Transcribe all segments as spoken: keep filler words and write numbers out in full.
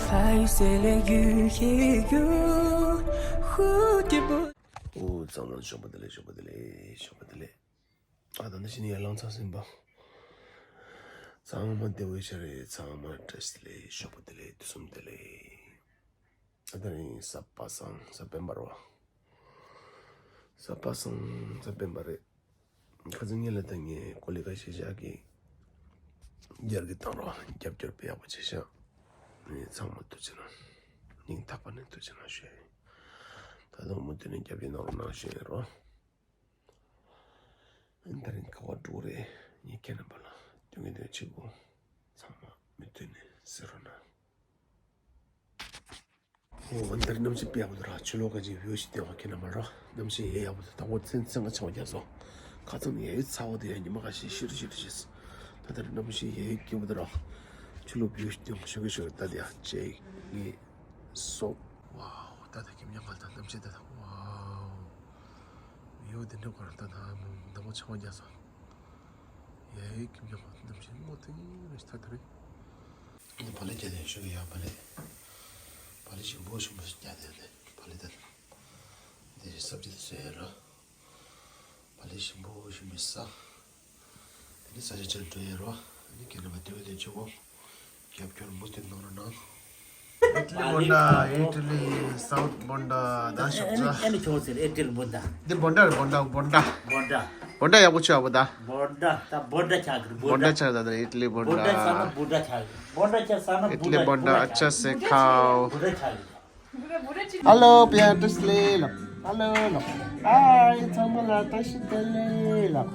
还有谁来遇也有蝴蝶不 ཨོ། ཚང་མ་ཞོགས་པ་བདེ་ལེགས། ཞོགས་པ་བདེ་ལེགས། ཞོགས་པ་བདེ་ལེགས། ཨ། ད་ནི་ཕྱི་ནས་ཡར་ལངས་ཚར་ཟིན་པ། ཚང་མ་བདེ་པོ་ཡོད་ཤག་རེད། ཚང་མ་བཀྲ་ཤིས་བདེ་ལེགས། ཞོགས་པ་བདེ་ལེགས། དུས་གསུམ་བདེ་ལེགས། ཨ། ད་ནི་གཟའ་པ་སངས། གཟའ་སྤེན་པ་རེད་པ། གཟའ་པ་སངས། གཟའ་སྤེན་པ་རེད། ཁ་སང་ཉིན་ལ་ད་ངས་ཀོ་ལི་ག་ཤེས་བྱ་གི་རྒྱར་གི་བཏང་རོགས། རྒྱབ་སྐྱོར་དཔེ་ཡག་པོ་བྱས་ཤག་ངས་ཚང་མ་ཐུགས་རྗེ་གནང་། སྙིང་ཐག་པ་ནས་ཐུགས་རྗེ་གནང་ཞུ་ཡ་ཡིན། ད་དུང་མུ་མཐུད་ནས་རྒྱབ་སྐྱོར་གནང་རོགས་གནང་ཞུ་ཡ་ཡིན་རོ། ཨ་ནི་ད་རིང་ག་པར་འགྲོ་རེད། ངས་ཁྱེད་རྣམ་པ་ལ་སྟོན་གྱི་འདུག་ཆེ་བོ། ཚང་མ་མུ་མཐུད་ནས་གཟིགས་རོགས་གནང་། ཨོ། འདིར་གནམ་གཤིས་དཔེ་ཡག་པོ་འདུག་ར། ཕྱི་ལོགས་ཀ་ཅིག་བིའུ་ཞིག་སྟོན་ག་ཁྱེད་རྣམ་པ་ར། གནམ་གཤིས་ཡ་ཡག་པོ་འདུག་དང་པོ་མཚན་མཚན་ག་ཆང་བ་རྒྱག་སོང་། ཁ་སང་ནས་ཡ་ཡོད་ཚ་བོ་དེ་ཡ་ཉི་མ་ཁ་ཤས་ཤི་རུ་ཤི་རུ་ཤི། ད་ལྟ་གནམ་གཤིས་ཡ་ཡོད་སྐྱིད་པོ་འདུག་ར། ཕྱི་ལོགས་བིའུ་ཞིག་སྟོན་ག་ཤོག་གི་ཤོག་གི་ད་དེ་ཡ་ཅེ་ངས་སོ། ཝའོ། ད་ལྟ་ཁྱིམ་ཉག་ག་ད་གནམ་གཤིས་ད་ད་ཝའོ། ཡོད་དེ་འདྲ་གོ་ར། ད་ད་མོ་དང་པོ་ཆང་བ་རྒྱག་སོང་། ཡ་ཡོད་ཁྱིམ་ཉག་ག་གནམ་གཤིས་མོ་དེ་ར་ཤི་ད་ད་རེད། འདི་བག་ལེབ་རྒྱག་དེ་ཞུ་གི་ཡོད། བག་ལེབ། བག་ལེབ་ཞིམ་པོ་ཞིམ་པོ་ཞིག་རྒྱག་དེ་ནས་བག་ལེབ་དེ། འདི་སབ་ཇི་དེ་བཟོས་ཡོད་རོ། བག་ལེབ་ཞིམ་པོ་ཞིམ་པོ་ཟ། དེ་ནས་ས་ཆ་ཆེར་འགྲོ་ཡོད་རོ། ཨ་ནི་ཁྱེད་རྣམ་པ་དེ་བས་ལས་ཆོག་གོ། རྒྱབ་སྐྱོར་མུ་མཐུད་གནང་རོགས་གནང་། ཨི་ཊ་ལི་བོན་ཌ། ཨི་ཊ་ལི་སའུཐ་བོན་ཌ། ད་ཤོག་ཨ་ནི་ཨ་ནི་ཁྱོད་ཚོས་ཨི་ཊ་ལི་བོན་ཌ། འདི་བོན་ཌ་རེད། བོན་ཌ། བོན་ཌ། བོན་ཌ། བོན་ཌ་ཡག་པོ་ཆོག་ཡག་པོ་ད། བོན་ཌ། ད་བོན་ཌ་ཆགས་གི་རེད། བོན་ཌ་ཆགས་ད། ད་ཨི་ཊ་ལི་བོན་ཌ། བོན་ཌ་ཆགས་ན་བོན་ཌ་ཆགས་གི་རེད། བོན་ཌ་ཆགས་ས་ན་ཨི་ཊ་ལི་བོན་ཌ། བོན་ཌ་ཆགས་གི་རེད། བོན་ཌ་ཆགས་གི་རེད། ཨ་ལོ། པི་ཡ་བཀྲ་ཤིས་བདེ་ལེགས་ལབ། ཨ་ལོ་ལབ། ཧའི། ཚང་མ་ལ་བཀྲ་ཤིས་བདེ་ལེགས་ལབ།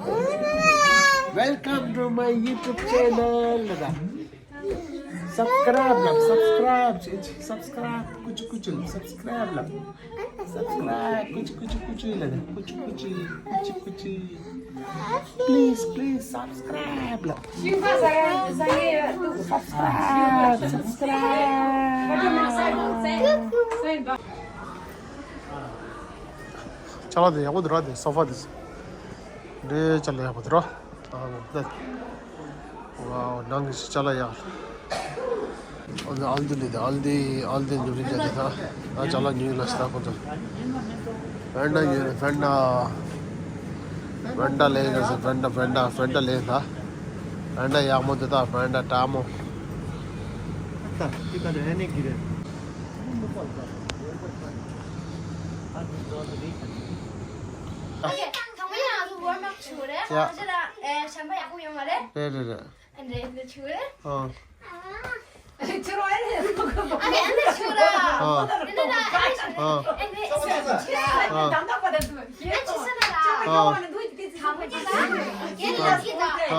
Welcome to my YouTube channel ལབ། སབ་སི་ཀ་རའིབ་ལབ། སབ་སི་ཀ་རའིབ་བྱེད། སབ་སི་ཀ་རའིབ། ཀུ་ཅི་ཀུ་ཅི་ལབ། སབ་སི་ཀ་རའིབ་ལབ། སབ་སི་ཀ་རའིབ། ཀུ་ཅི་ཀུ་ཅི་ཀུ་ཅི་ལབ། ཀུ་ཅི་ཀུ་ཅི་ཀུ་ཅི་ཀུ་ཅི། Please, please subscribe ལབ། སབ་སི་ཀ་རའིབ། སབ་སི་ཀ་རའིབ། ཅ་ལག་དེ་ཡག་པོ་འདུག་ར། དེ་སོ་ཕ་དེ་འདྲའི་ཅ་ལག་ཡག་པོ་འདུག་ར། ཨ་ནི་ཝའོ། ནང་གི་ཅ་ལག་ཡག། ཨ་ནི་ཨལ་ཌི་ལས། དེ་ཨལ་ཌི། ཨལ་ཌི་ཉོ་རིན་ཅ་དེ་ད། ད་ཅ་ལག་ཉོས་ལ་ཤི་ད་ཁོ་ཚོ། བན་ཌ་ཉོས་ནས། བན་ཌ། བན་ཌ་ལས་ན་ཟེར། བན་ཌ། བན་ཌ། བན་ཌ་ལས་ད། བན་ཌ་ཡག་མོ་དེ་ད། བན་ཌ་དྲག་མོ། ད་དེ་ག་དེ་ཨ་ནི་གི་རེད། ཨོ་ཁེ། དང་པོ་ཡང་ང་ཚོ་ཝོརམ་ཨབ་བྱེད་དགོས་རེད། ཡ། ཨ་ཅེ་ལ་ཨེ་ཞིམ་པ་ཡག་པོ་ཡོང་བ་རེད། རེད་རེད་རེད། ཨ་འདྲེ་འདི་བྱེད་དགོས་རེད། ཨ། ཁྱོད་རང་ཨེ་རེད། ཨ་འདྲེ་ཨ་འདྲེ་བྱེད་ར། ཨ། ཨ་འདྲེ་ཨ་འདྲེ་བྱེད་ར། ཨ། ཨ་འདྲེ་ཨ་འདྲེ་བྱེད་ར། ཨ། ཨ་འདྲེ་ཨ་འདྲེ་བྱེད་ར། ཨ། ཨ་འདྲེ་ཨ་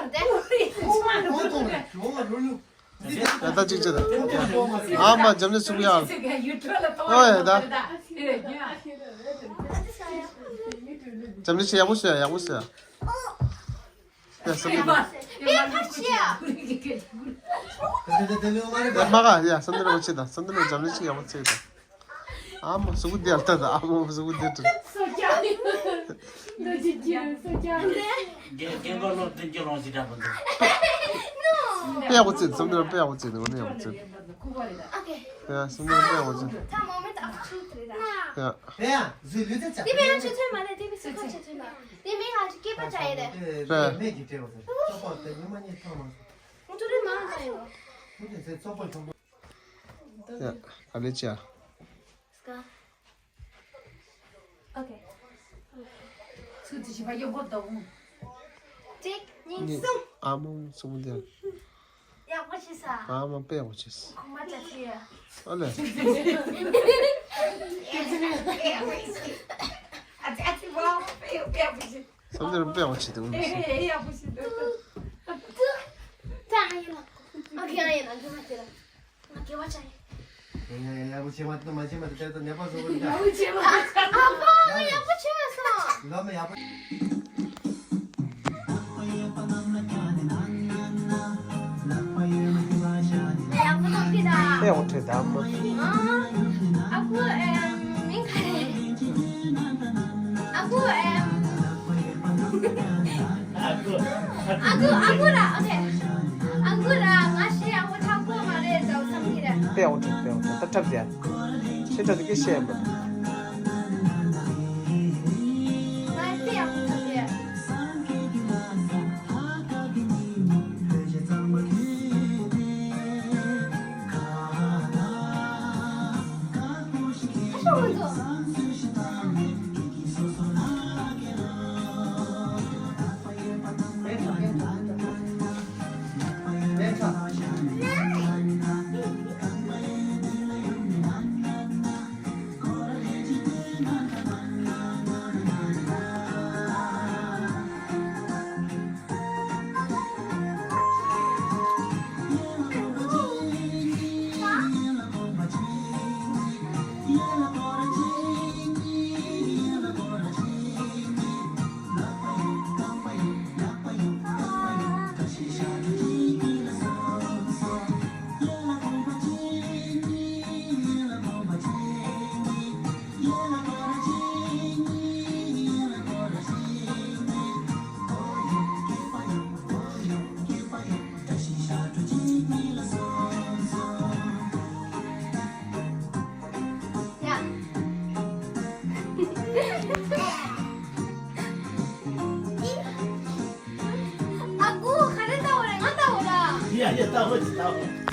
འདྲེ་བྱེད་ར། ཨ། ཨ། ཨ། ད་ཅིག་བྱེད་དང་། ཨ་མ་འཇམ་ནི་སུ་ཡ། ཨོ་ཡ་ད། འཇམ་ནི་ཞིག་ཡག་པོ་ཞིག་ཡ། ཡག་པོ་ཞིག་ཡ། ཡ་སམ་ནི། ཡ་མ་ག་ཡ་སམ་ནི་ར་བ་ཆེ་དང་། སམ་ནི་ར་འཇམ་ནི་ཞིག་ཡག་པོ་ཆེ་དང་། ཨ་མ་སུ་གུ་དེ་ཨ་ལྟ་དང་། ཨ་མ་སུ་གུ་དེ་ཏྲ། རྒན་རྒན་གོ་ལོ་དེ་གྱོད་ལོང་ཞིག་འདྲ་པོ་འདུག་དཔེ་ཡག་པོ་བརྩིས། སོམ་དེ་ར་དཔེ་ཡག་པོ་བརྩིས་འདུག་དངོས་གནས་ཡག་པོ་བརྩིས་འདུག་ཡ་སོམ་དེ་ར་དཔེ་ཡག་པོ་བརྩིས་འདུག་ཡ། དེ་ཡང་བཟོས་ལུས་རྩལ་ཆགས། དེ་མིན་ང་ཚོ་སྐྱེས་པ་བྱ་ཡི་རེད། རེད། མེད་ཀྱི་སྤྲད་པ་ཟེར། ཙོག་པ་དེ་ཉི་མ་གཉིས་ཐོག་མ། ང་ཚོ་རེད་མ་འདྲ་ཡི་རོ། ཁོ་དེ་ཚོའི་ཙོག་པ་ཆུང་པོ། ཡ། ག་ལེ་ཅི་ཡ། སྐ། ཨོ་ཁེ། ཚུར་དེ་བཞི་པ་གཡོག་པོ་དོ་འོང་། གཅིག་གཉིས། གཉིས། གསུམ། ཨ་མ་གསུམ་དེ། ཡག་པོ་བྱས་ས། ཨ་མ་དཔེ་ཡག་པོ་བྱས། གོང་མ་ལ་ཅི་ཡ། ཨ་ལེ། ཨ་ཙི་ཨ་ཙི་ཝའོ། དཔེ་ཡག་པོ་བྱས། སོམ་དེ་ར་དཔེ་ཡག་པོ་བྱས་འདུག་ཨེ་ཡག་པོ་བྱས་འདུག་ད་ཨ་ཡིན་ལ། ཨ་ཁེ་ཨ་ཡིན་ལ་འགྱུར་བ་བྱས་ལ། ང་དགེ་བ་བྱ་ཡིན། ཡ་ཡ་ཡ། ཡག་པོ་བྱེད་མ་ཐུབ། མ་བྱེད་མ་ཐུབ། དེ་ཚོ་ནད་པ་བཟོ་གི་འདུག་ཡག་པོ་བྱེད་མ་ཐུབ། ཨ་ཕ་ཡག་པོ་བྱེད་མ་སོང་། ལོ་མ་ཡག་པོ། ཡག་པོ་ཐོབ་ཀྱི་ད། ཡག་པོ་ཐོབ་ད་མ། ཨ་ཁུ་ཨེ་མིང་ག་རེ། ཨ་ཁུ་ཨེ། ཨ་ཁུ། ཨ་ཁུ། ཨ་ཁུ་ར། ཨོ་ཁེ། ཨ་ཁུ་ར། ང་ཞེ་ཡག་པོ་ཆགས་ཀྱི་མ་རེད་ཟེར་བསམ་གྱི་རེད། དཔེ་ཡག་པོ་འཁྲབ། དཔེ་ཡག་པོ་འཁྲབ། ད་འཁྲབ་དེ་ཡ། ཤེས་འཁྲབ་དེ་སྐད་བཤད་ཡ་མ། ཨ་ཁུ། ག་རེ་ལྟ་བ་རེད། ང་ལྟ་བ་ར། ཡ་ཡ། ལྟ་བ་ཅི་ལྟ་བ།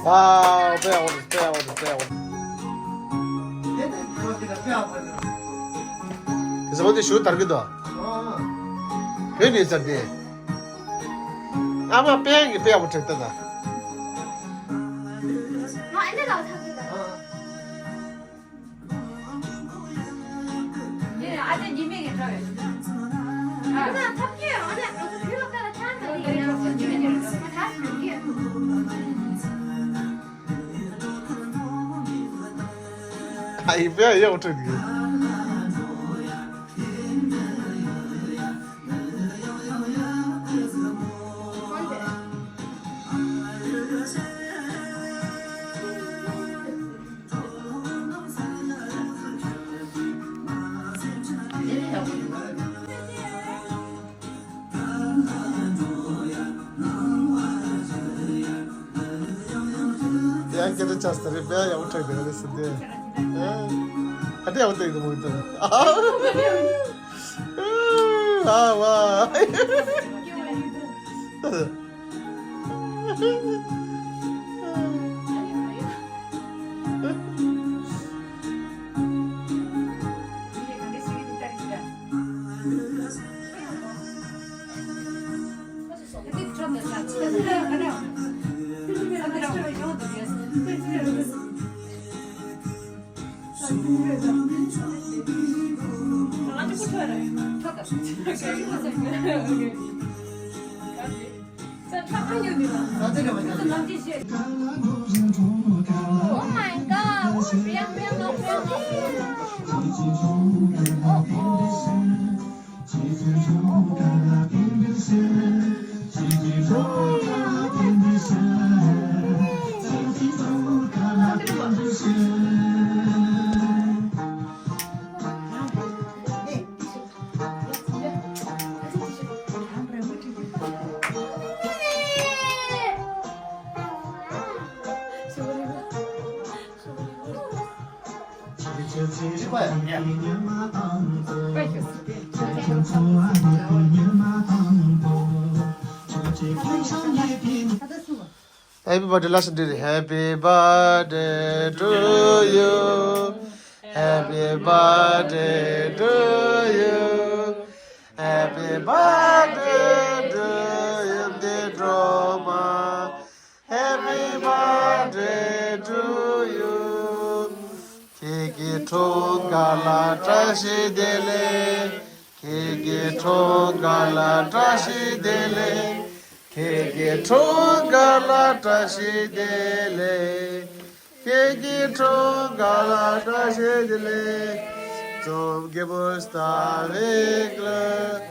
ཨ། དཔེ་ཡག་པོ་འདུག་དཔེ་ཡག་པོ་འདུག་དཔེ་ཡག་པོ་འདུག་དེ་ཚོ་དེ་ཞུ་དར་གི་འདུག་བོད་ནས་ཚར་ཏེ། ཨ་མ་དཔེ་ཡག་གི་དཔེ་ཡག་པོ་བྲིས་ཏེ་ད། ཨ་ཡི་དཔེ་ཡག་པོ་བྲིས་འདུག་ཡང་སྐད་ཆ་ཆགས་ཟེར་རེད། དཔེ་ཡག་པོ་ཆགས་བསྡད་རེད་ཟེར་ཏེ། ཨ་དེ་ཡག་པོ་བལྟས་འདུག་མོ་གི་ཨ་ཝ། Oh my God! Oh, oh. Happy birthday, last day. Happy birthday to you. Happy birthday to you. Happy birthday to you, dear Roma. Happy birthday to you. ཁྱེད་ཀྱི་འཁྲུངས་སྐར་ལ་བཀྲ་ཤིས་བདེ་ལེགས། ཁྱེད་ཀྱི་འཁྲུངས་སྐར་ལ་བཀྲ་ཤིས་བདེ་ལེགས། ཁྱེད་ཀྱི་འཁྲུངས་སྐར་ལ་བཀྲ་ཤིས་བདེ་ལེགས། ཁྱེད་ཀྱི་འཁྲུངས་སྐར་ལ་བཀྲ་ཤིས་བདེ་ལེགས། Zum Geburtstag viel Glück.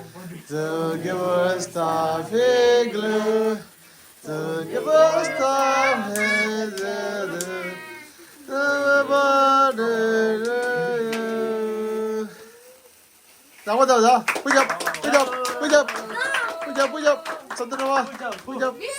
Zum Geburtstag viel Glück. Zum Geburtstag viel Glück. Happy birthday to you. ད་འོ་ད་ད། ཕུ་རྒྱབ། ཕུ་རྒྱབ། ཕུ་རྒྱབ། ཕུ་རྒྱབ། ཕུ་རྒྱབ། ཚ་དེ་ར་བ། ཕུ་རྒྱབ།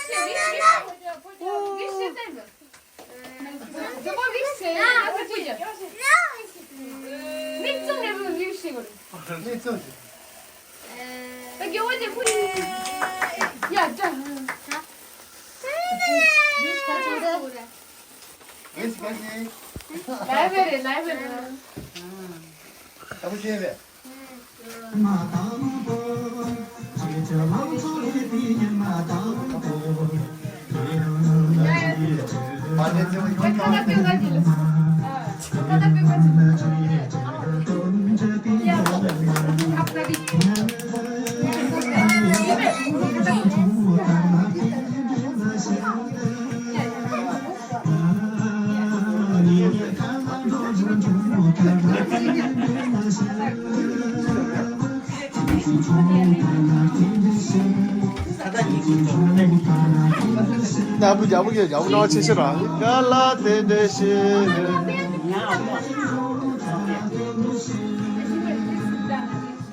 ད་བུ་རྒྱ་བུ་གི་རྒྱ་བུ་ནང་ཆེ་ཆེ་ར་ག་ལ་དེ་འདྲ་ཞིག་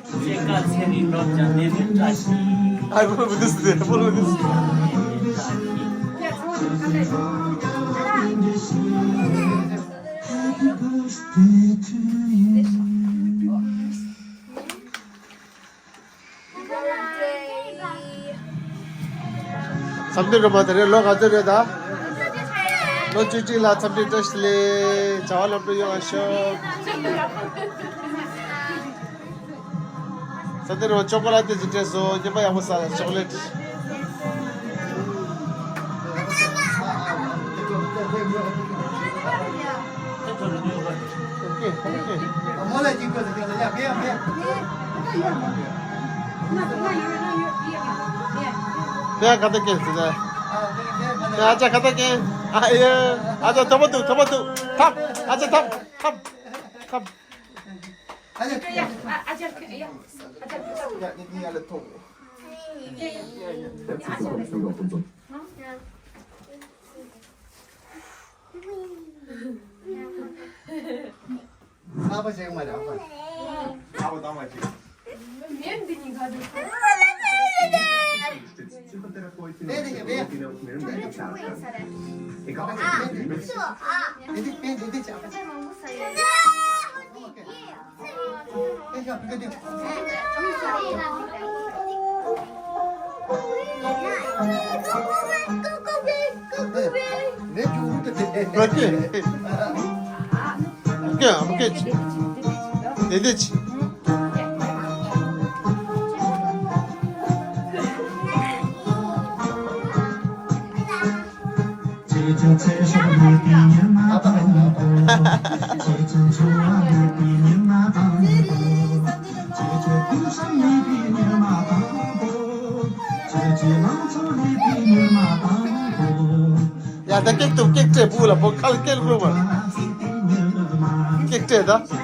སྐྱེས་སྐར་ཚེ་རིང་སློབ་སྦྱོང་ནད་མེད་བཀྲ་ཤིས། ཨ་ཁོ་བུ་དུ་སི་ཁོ་བུ་དུ་སི། འཚམས་འདྲི་རོལ་མོ་དེ་རིང་ལོ་ག་ཚོད་རེད་ད། ལོ་བཅུ་གཅིག་ལ་འཚམས་འདྲི་བཀྲ་ཤིས་བདེ་ལེགས། བྱ་བ་ལམ་འགྲོ་ཡོང་བ་ཤོག་འཚམས་འདྲི་རོལ་མོ་ཅོ་ཀོ་ལ་ཏི་ཅིག་སྤྲད་སོང་། ཉི་མ་ཡག་པོ་ཟ། ཅོ་ཀོ་ལེ་ཊི། ཨ་ཅག་ཁ་ཏ་ཀེ། ཨ་ཡེ། ཨ་ཅག་ཐོབ་པ་འདུག་ཐོབ་པ་འདུག་ཐབ། ཨ་ཅག་ཐབ། ཐབ། ཐབ། ཨ་ཕ་ཅེག་མ་རེད་ཨ་ཕ། ཨ་ཕ་དང་མ་ཅེག་མེན་འདི་གཉིས་ཁ་འདུག་ཡ་ད་ཀེག་ཏུ་ཀེག་སྤྲད་བུ་ལ་བོ་ཁལ་ཀེག་རུ་མ་ཀེག་སྤྲད་ད།